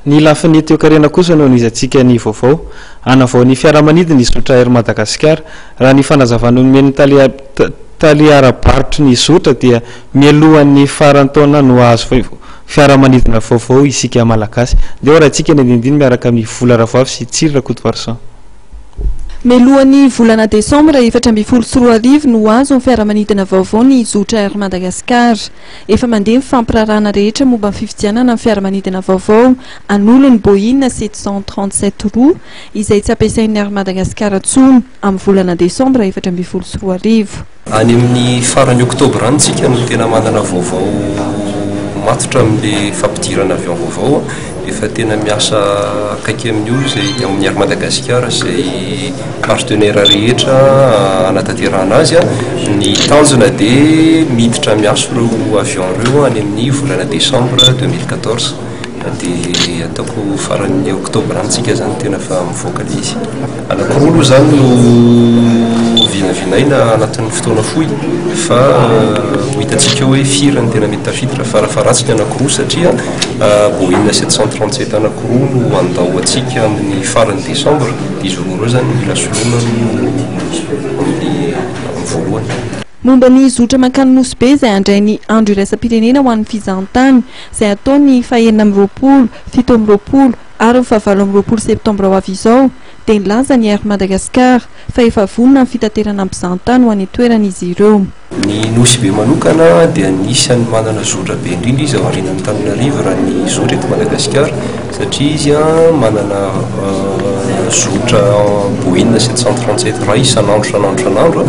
Ny lafiny toekarena kosa no anohizantsika ny vaovao. Hanavao ny fiaramanidina ny zotra Air Madagascar. Raha ny fanazavana nomen'ny tale tale ara-barotry ny zotra dia mialohan'ny faran'ny taona no hahazo fiaramanidina vaovao isika Malagasy. Ndeha ho arahintsika ny andinindiny miaraka amin'i Vola Ravoavy sy Tsiry Rakotoarison. Mialohan'ny volana desambra 2014 no ho azo ny fiaramanidina vaovao ny zotra Air Madagascar. Efa mandeha ny fampiraharahana rehetra momba ny fividianana ny fiaramanidina vaovao hanolo ny Boeing 737 roa izay tsy ampiasain'ny Air Madagascar intsony amin'ny volana desambra 2014. Any amin'ny faran'ny oktobra any tsika no tena manana vaovao matotra amin'ilay fampidirana avion vaovao. Efa tena miasa akaiky amin'io izay ao amin'ny Air Madagascar izay partenaire rehetra hanatanterahana azy. Ny tanjona dia miditra miasa ireo avion ireo any amin'ny volana décembre 2014. Dia ataoko faran'ny oktobra any tsika izany tena efa mivoaka ilay izy. Anankiroa aloha izany no vinavinaina anatin'ny fotoana fohy fa ho hitantsika eo hoe firy ny tena mety tafiditra. Farafaharatsiny anankiroa satria Boeing 737 anankiroa no handao antsika amin'ny faran'ny desambra dia izy roa ireo izany no mila soloina aloha amin'ny voalohany. Momba ny zotra mankany Nosy Be izay handray ny Andro iraisam-pirenena ho an'ny fizahantany izay hatao ny faha-26, 27 ary ny faha-28 septambra ho avy izao dia nilaza ny Air Madagascar fa efa vonona amin'ny fitaterana mpizahantany ho any an-toerana izy ireo. Ny Nosy Be manokana dia anisan'ny manana zotra be indrindra izy ao aorian'Antananarivo raha ny zotra eto Madagasikara satria izy manana zotra Boeing 737 iray isan'andro isan'andro isan'andro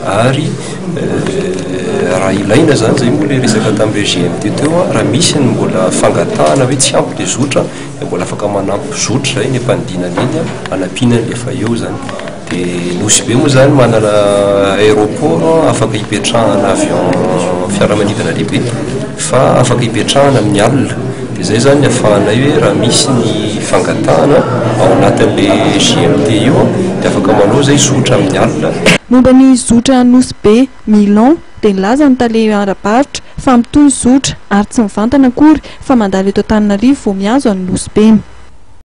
ary raha ilaina izany, izay moa ilay resaka tamin'ireo GMT teo, raha misy ny mbola fangatahana hoe tsy ampy ilay zotra dia mbola afaka manampy zotra izay ny am-panidinana iny hanampiana an'ilay efa eo izany. Dia Nosy Be moa izany manana aéroport afaka hipetrahana avion fiaramanidina lehibe fa afaka hipetrahana amin'ny alina. Dia izay izany ny ahafahanay hoe raha misy ny fangatahana ao anatin'ilay GMT io dia afaka manao izay zotra amin'ny alina. Momba ny zotra Nosy Be, Milan, dia nilaza ny tale ara-barotra fa mitohy ny zotra ary tsy mivantana akory fa mandalo eto Antananarivo vao mihazo an'i Nosy Be.